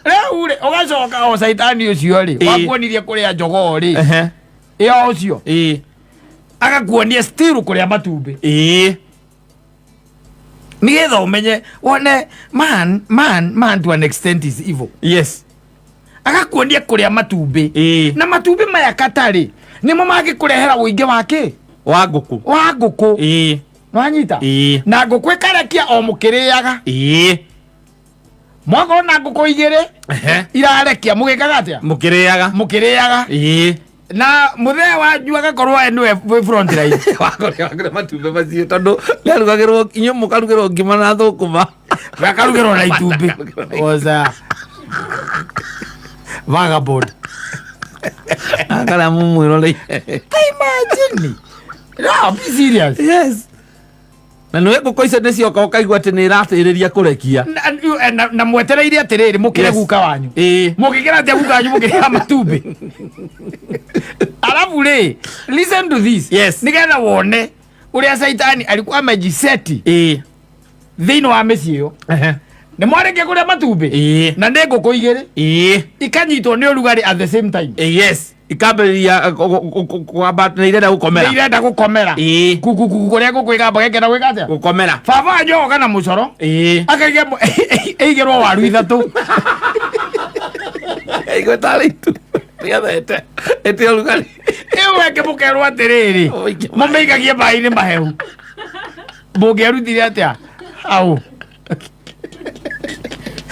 Rĩu rĩ, ũgacoka o caitani ũcio rĩ wakuonirie kũrĩa njogoo rĩ, ĩyo ũcio agakuonia still kũrĩa matumbĩ, nĩgetha ũmenye wone man to an extent is evil. Agakuonia kũrĩa matumbĩ, na matumbĩ maya katarĩ nĩmo mangĩkũrehera ũingĩ wa kĩ? Wa ngũkũ. Wa ngũkũ. Nwanyita? Na ngũkũ ĩkarekia o mũkĩrĩaga. Mwakorwo na ngũkũ igĩrĩ irarekia, mũgĩkaga atĩa? Mũkĩrĩaga. Mũkĩrĩaga. Na mũthee wanyu agakorwo we nĩwe wĩ front line. Wakũrĩa matumbĩ macio tondũ nĩarugagĩrwo inyuĩ mũkarugĩrwo ngima na thũkũma. Akarugĩrwo na itumbĩ. Was a vagabond. Akarĩa mũmwĩrore. Imagine, no be serious. Yes, na nĩwe ngũkũ icio nĩcioka ũkaigua atĩ nĩ ĩratĩrĩria kũrekia. Na mwetereire atĩrĩrĩ mũkĩre guka wanyu. Mũngĩkĩra atĩa guka wanyu mũkĩrĩa matumbĩ? Alafu rĩ, listen to this, nĩgetha wone ũrĩa saitani alikuwa amejiseti thĩinĩ wa mĩciĩ ĩyo. Nĩ mwarĩkia kũrĩa matumbĩ, na nĩ ngũkũ igĩrĩ ikanyitwo nĩ ũrugarĩ at the same time. Yes, ikambĩrĩria kwamba nĩ irenda nĩ gũkomera. Irenda gũkomera. Kukukuku kũrĩa ngũkũ ĩgamba gekena gwĩka atĩa? Gũkomera. Baba wanyu oka na mũcoro, akaiga ĩigĩrwo waru ithatũ. Igwe tarĩ itu nĩgetha ĩte ĩte ũrugarĩ. Ĩyo ĩngĩ mũkerwo atĩrĩrĩ, Ũike maĩ. Mũmĩikagie maĩ-inĩ mahehu. Mũngĩarutire atĩa au?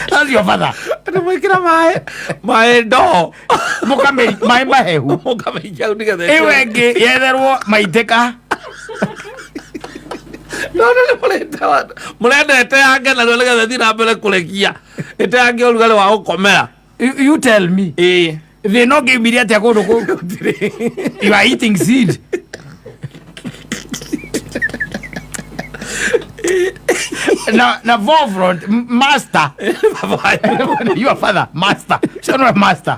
That's your father. Nĩ mwĩkĩra maĩ maĩ ndoo. Mũkamĩ maĩ mahehu. Mũkamĩikia hau nĩgetha ĩte Ĩyo ĩngĩ yetherwo maitĩka. No nĩ mũrenda mũrenda ĩteange narua nĩgetha ĩthiĩ na mbere kũrekia ĩteange ũrugarĩ wa gũkomera. You tell me, thĩna ũngĩumire atĩa kũndũ kũu? You are eating seed. Na forefront master, your father, master ũcio nĩwe master.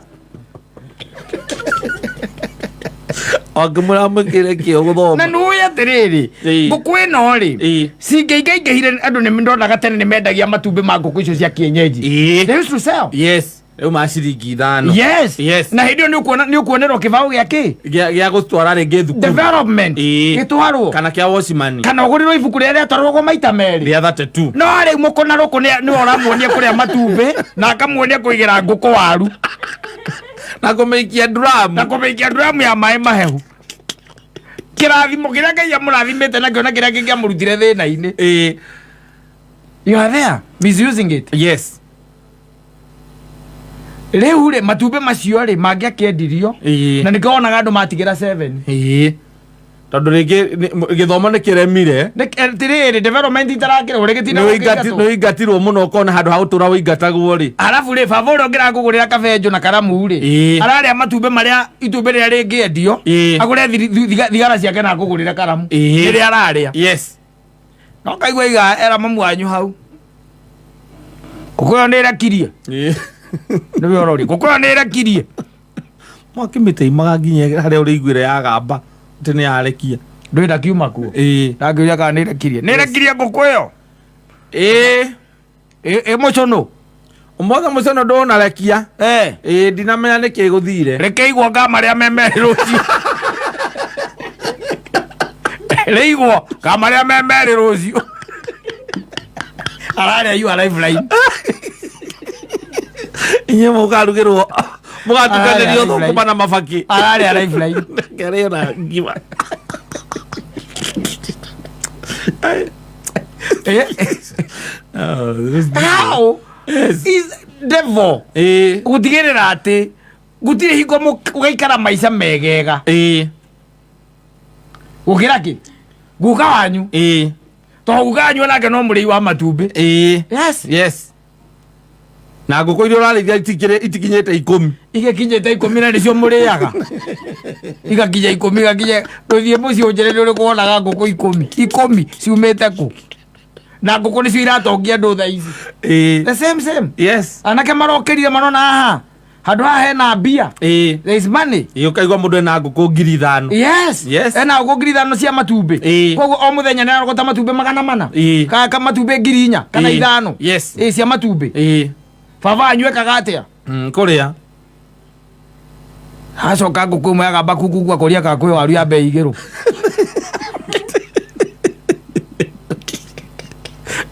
Wangĩmwĩra mwĩkĩre kĩo gũthoma. Na nĩũĩ atĩrĩrĩ, ngũkũ ĩno rĩ, cingĩingaingĩhire, andũ nĩ ndonaga tene nĩ mendagia matumbĩ ma ngũkũ icio cia kienyeji. They used to sell. Yes, rĩu ma ciringi 5. Yes. Na hĩndĩ ĩyo nĩ ũkuonerwo kĩbaũ gĩa kĩ? Gĩa gũtwara rĩngĩ thukuru. Development. Gĩtwarwo. Kana kĩa watchman. Kana ũgũrĩrwo ibuku rĩrĩa rĩatwaragwo maita merĩ. Rĩa 32. No rĩu mũkũna rũkũ nĩwe ũramuonia kũrĩa matumbĩ na akamuonia kũigĩra ngũkũ waru. Na kũmĩikia drum. Na kũmĩikia nduramu ya maĩ mahehu. Kĩrathimo kĩrĩa Ngai amũrathimĩte nakĩo na kĩrĩa kĩngĩamũrutire thĩna-inĩ, you are there misusing it. Rĩu rĩ, matumbĩ macio rĩ, mangĩakĩendirio, na nĩkĩo wonaga andũ matigĩra 7. Tondũ rĩngĩ gĩthomo nĩ kĩremire. Atĩrĩrĩ, development itarakĩrwo rĩgĩtinda. Nĩ ũingatirwo mũno ũkona handũ ha gũtũra ũingatagwo rĩ. Arabu rĩ, baba ũrĩa ũngĩrakũgũrĩra kabenjũ na karamu rĩ, ararĩa matumbĩ marĩa itumbĩ rĩrĩa rĩngĩendio, agũre thigara ciake na akũgũrĩre karamu, rĩrĩa ararĩa. No kaigua iga era mamu wanyu hau, ngũkũ ĩyo nĩ ĩrekirie. Nĩwe ũroria ngũkũ ĩyo nĩ ĩrekirie. Mwakĩmĩteimaga nginya harĩa ũrĩiguire yagamba atĩ nĩ yarekia. Ndũĩ ndakiuma kuo. Ndangĩũria kana nĩ ĩrekirie, nĩ ĩrekirie ngũkũ ĩyo. Ĩ mũcũnũ. Ũmũthĩ mũcono ndũnarekia. Eh. Ĩĩ, ndinamenya nĩkĩ gũthire. Reke igwo nga marĩa me merĩ rũciũ. Rĩigwo nga marĩa me merĩ rũciũ. Ararĩa you are lifeline. Inyuĩ mũkarugĩrwo, mũgatukanĩrio Ararĩa thũkũma na mabaki. Ararĩa lifeline. Ngarĩo na ngima. Eh. How is devil Ĩĩ. gutigĩrĩra atĩ gũtirĩ hingo ũgaikara maica megega Ĩĩ. gũkĩra kĩ guka wanyu? Ĩĩ. Tondũ guka wanyu onake no mũrĩi wa matumbĩ. Ĩĩ. Yes. Yes. Na ngũkũ iria ũrarĩithia itikinyĩte 10. Igĩkinyĩte 10 na nĩcio mũrĩaga, igakinya 10, igakinya. Ndũthiĩ mũciĩ ũnjĩre nĩ ũrĩkũ wonaga ngũkũ 10 10 ciumĩte kũ, na ngũkũ nĩcio iratongia andũ thaa ici. Ĩĩ. The same same. Yes. Anake marokĩrire marona haha handũ haha hena mbia. Ĩĩ. There is money. Ĩĩ, ũkaigua mũndũ ena ngũkũ 5,000. Yes. Yes. Ena ngũkũ 5,000 cia matumbĩ. Ĩĩ. Koguo o mũthenya nĩ arogota matumbĩ 400. Ĩĩ. Ka matumbĩ 4,000 kana Ĩĩ. 5. Yes. Ĩĩ, cia matumbĩ. Ĩĩ. Baba wanyu ekaga atĩa? Kũrĩa. Acoka ngũkũ ĩmwe yagamba kukuku akũria kana kwĩ waru ya mbei igĩrũ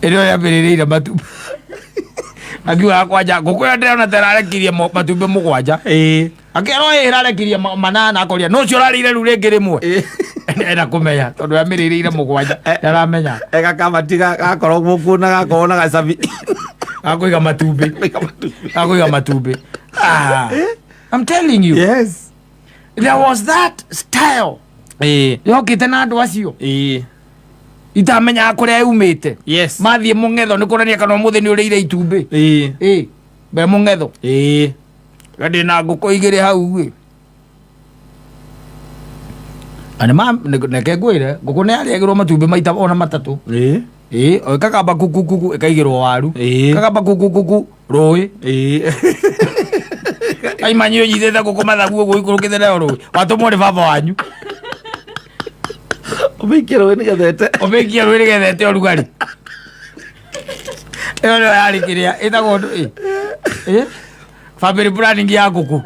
ĩrĩa yambĩrĩrĩire matumbĩ, akiuga kwanja ngũkũ ĩyo ndĩrona ta ĩrarekirie matumbĩ 7. Ĩĩ. Akĩrwo ĩ ĩrarekirie 8, akoria no ũcio ũrarĩire rĩu rĩngĩ rĩmwe. Enda kũmenya tondũ yamĩrĩrĩire 7, ndaramenya. Ega kamati gakorwo mũkuo na gakorwo na gacabi. Gakũiga matumbĩ, gakũiga matumbĩ. Ah, I'm telling you, Yes. there was that style Ĩĩ. yokĩte na andũ acio. Ĩĩ. Itamenyaga kũrĩa yumĩte. Yes. Mathiĩ mũng'etho nĩ kũrania kana ũmũthĩ nĩ ũrĩire itumbĩ. Ĩĩ. Ĩ be mũng'etho. Ĩĩ. Ndĩ na ngũkũ 2 hau ĩ na nĩ reke ngwĩre, ngũkũ nĩ yarĩagĩrwo matumbĩ maita ona 3. Ĩĩ. Ĩ o ĩkagamba kukukuku, ĩkaigĩrwo waru. Ĩĩ. Kagamba kukukuku rũĩ. Ĩĩ. Aimanyi ũnyitĩte ngũkũ mathagu ũguo ikũrũkĩte nayo rũĩ, watũmwo nĩ baba wanyu. Ũmĩikie rũĩ nĩgetha ĩte. Ũmĩikie rũĩ nĩgetha ĩte ũrugarĩ. Ĩyo nĩyo yarĩ kĩrĩa ĩtagwo ndũ ĩ ĩ family planning ya ngũkũ,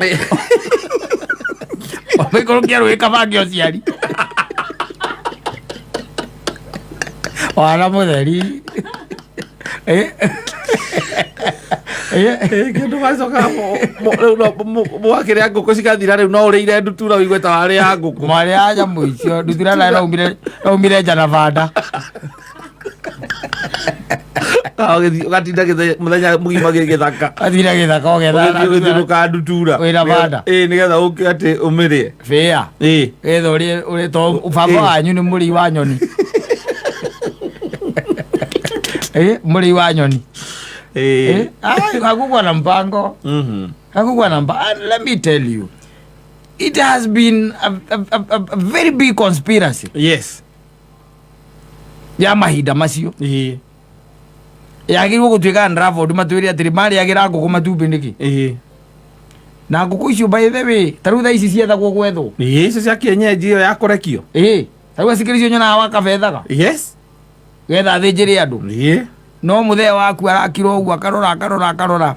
ũmĩikũrũkia rũĩ kabange ũciari wana mũtheri. Ĩ. Ĩ. Kĩndũ gacoka rĩu no mwakĩrĩa ngũkũ cigathira, rĩu no ũrĩire ndutura ũigue ta warĩa ngũkũ. Mwarĩ ya nyamũ icio ndutura nayo naumire nja na banda. Ah, ũgatinda mũthenya mũgima gĩthaka. Athire gĩthaka ũgetha. Ũgĩthiĩ ũgĩthiũrũrũka ndutura. Wĩna banda. Ĩĩ, nĩgetha ũke atĩ ũmĩrĩe. Bĩa. Ĩĩ. Getha ũrĩe ũrĩe to baba wanyu nĩ mũrĩi wa nyoni. Ĩ mũrĩi wa nyoni. Ĩĩ. Eh, ah, hakukuwa na mpango. Hakukuwa na mpango. And let me tell you, it has been a very big conspiracy Yes. ya mahinda macio. Ĩĩ. Yagĩrĩirwo gũtuĩka Ndraford matwĩre atĩrĩ marĩagĩra ngũkũ matumbĩ nĩkĩ. Ĩĩ. Na ngũkũ icio, by the way, ta rĩu thaa ici ciethagwo gwethwo. Ĩĩ, icio cia kienyeji, ĩyo ya kũrekio. Ĩĩ, ta rĩu acikĩrĩ icio nyonaga wakabethaga Yes. getha athĩnjĩre andũ. Ĩĩ. No mũthee waku arakira ũguo, akarora, akarora, akarora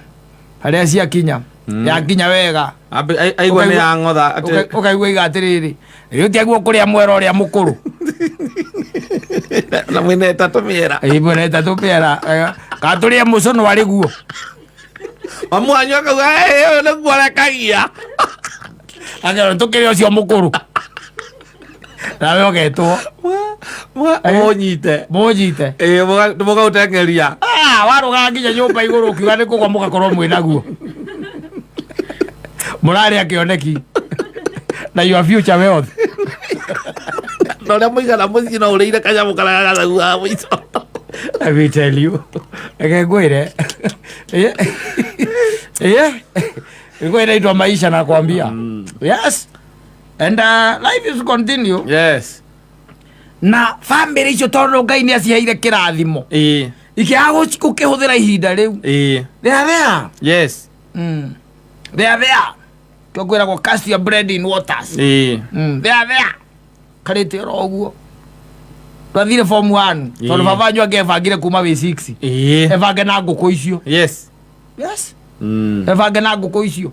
harĩa ciakinya, yakinya wega. Aigua nĩ ya ng'otha atĩ. Ũkaigua iga atĩrĩrĩ, rĩu tiaguo kũrĩa mwera ũrĩa mũkũrũ. Na mwĩna 3 mĩera. Ĩ, mwena 3 mĩera kana tũrĩe mũcono arĩ guo. Mamu wanyu akauga, "Ĩ, ũyũ nĩguo arekagia." Akera tũkĩrĩa ũcio mũkũrũ nawe ũgetwo. Mũnyite. Mũnyite. Ĩĩ, mũgaũteng'eria. Ah, warũgaga nginya nyũmba igũrũ ũkiuga nĩ kũgwa, mũgakorwo mwĩ naguo mũrarĩa kĩoneki na your future wealth. Na ũrĩa mũigana mũciĩ no ũrĩire kanyamũ karĩa gathaguaga mũico. Let me tell you, reke ngwĩre, ilikuwa inaitwa maisha, nakwambia. Yes, and life is continue. Yes. Na family icio, tondũ Ngai nĩ aciheire kĩrathimo, Ĩĩ. ikĩaga gũkĩhũthĩra ihinda rĩu. Ĩĩ. They are there. Yes. They are there. Kĩo kwĩragwo cast your bread in waters. Ĩĩ. They are there karĩte oro ũguo twathire form 1, tondũ Ĩĩ. baba wanyu angĩebangire kuma wĩ 6, Ĩĩ. ebange na ngũkũ icio. Yes. Yes. Ebange na ngũkũ icio.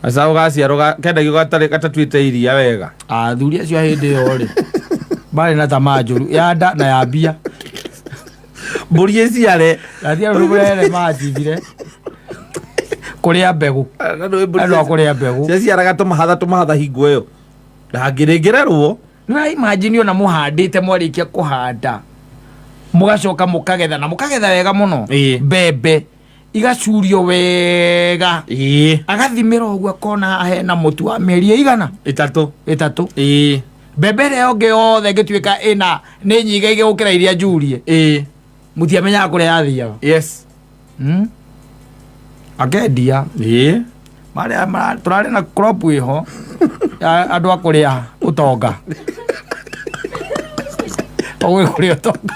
Gacaũ gaciarwo kendagio gatarĩ gatatuĩte iria wega. Athuri acio a hĩndĩ ĩyo rĩ, marĩ na tamaa njũru ya nda na ya mbia. Mbũri ĩciare. Gathia rũrere macibire kũrĩa mbegũ. Na ndũĩ mbũri Andũ a kũrĩa mbegũ. Ciaciaraga tũmahatha tũmahatha hingo ĩyo. Ndangĩrĩngĩrerwo. Nĩ imagine ona mũhandĩte, mwarĩkia kũhanda mũgacoka mũkagetha, na mũkagetha wega mũno. Mbembe igacurio wega. Agathimĩra ũguo, akona haha hena mũtu wa mĩeri ĩigana? 3. 3. Mbembe ĩrĩa ĩngĩ yothe ĩngĩtuĩka ĩna nĩ nyinga gũkĩra iria njurie, mũtiamenyaga kũrĩa yathiaga. Akendia. Marĩa tũrarĩ na crop ĩho ya andũ a kũrĩa ũtonga, ũgũĩ kũrĩa ũtonga.